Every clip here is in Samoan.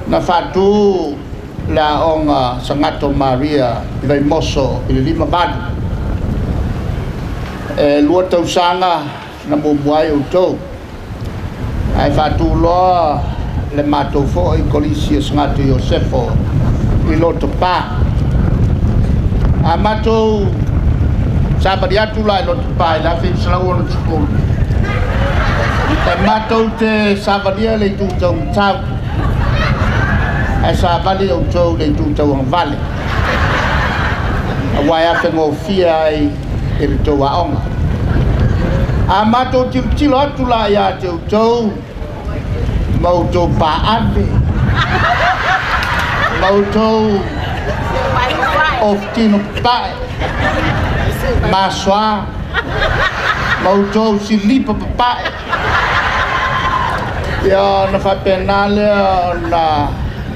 Na faatu le aoga Sagatto Maria i Vaimoso i le 58. E 2 tausaga na muamua ai outou, ae faatu loa le matou foi Kolisi o Sagatto Iosefo i Lotopa. A matou savali atu la i Lotopa i le 1960, e matou te savalia le itu taumatau, ae savali outou i le itu tauagavale, aua e afegofie ai i le tou aoga. A matou tilotilo atu la ia te outou, ma outou paave, ma outou ofutino papae, masoa, ma outou silipa papae, ia ona faapena lea ona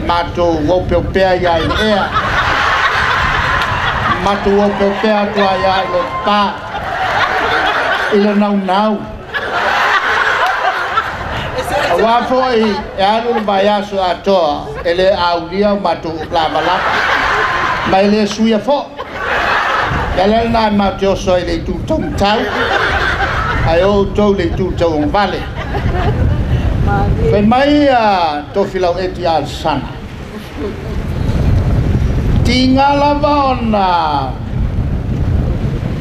matou opeopea ai lava i le ea, matou opeopea atu ai lava i Lotopa i le naunau. Aua foi e alu le vaiaso atoa e le aulia o matou lavalava, ma e le suia foi. O le ala lena e matou te oso ai i le itu taumatau, ae o outou i le itu tauagavale. Fai mai Tofilau Eti Alesana, tiga lava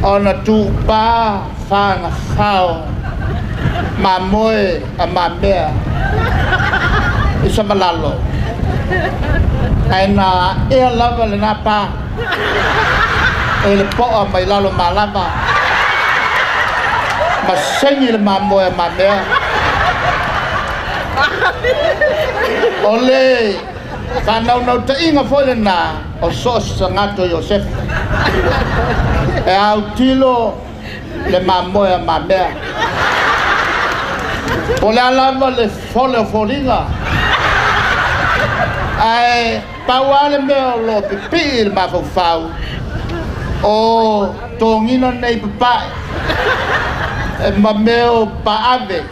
ona tuupa fagafao mamoe a mamea i Savalalo, ae na aea lava lena pa e le poa mai lalo malava, ma segi le mamoe a mamea. O le faanaunautaiga foi lena o so o se Sagatto Iosefo, e autilo le mamoe a mamea. Po o le a lava le fole o foliga, ae pau lava le mea o lo o pipii i le mafaufau, o togina nei papae ma mea o paave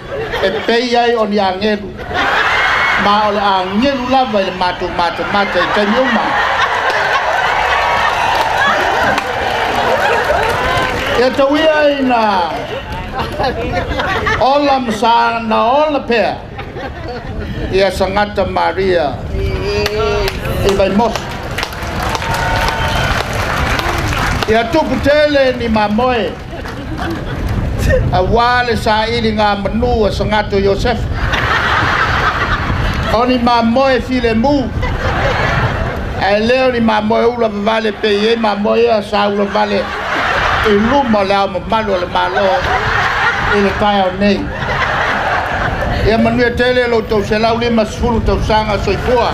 e pei ai o ni agelu, ma o le agelu lava i le matou matamata i taimi uma. Ia tau ia ina ola ma sa na ola pea ia Sagatta Maria i Vaimoso. Ia tupu tele ni mamoe, aua le sailiga manu a Sagatto Iosefo. O ni mamoe filemu, ae le o ni mamoe ula vavale pe i ai mamoe ia sa ula vale i luma o le ao mamalu o le Malo i le taeao nei. Ia manuia tele lo outou 150 tausaga soifua.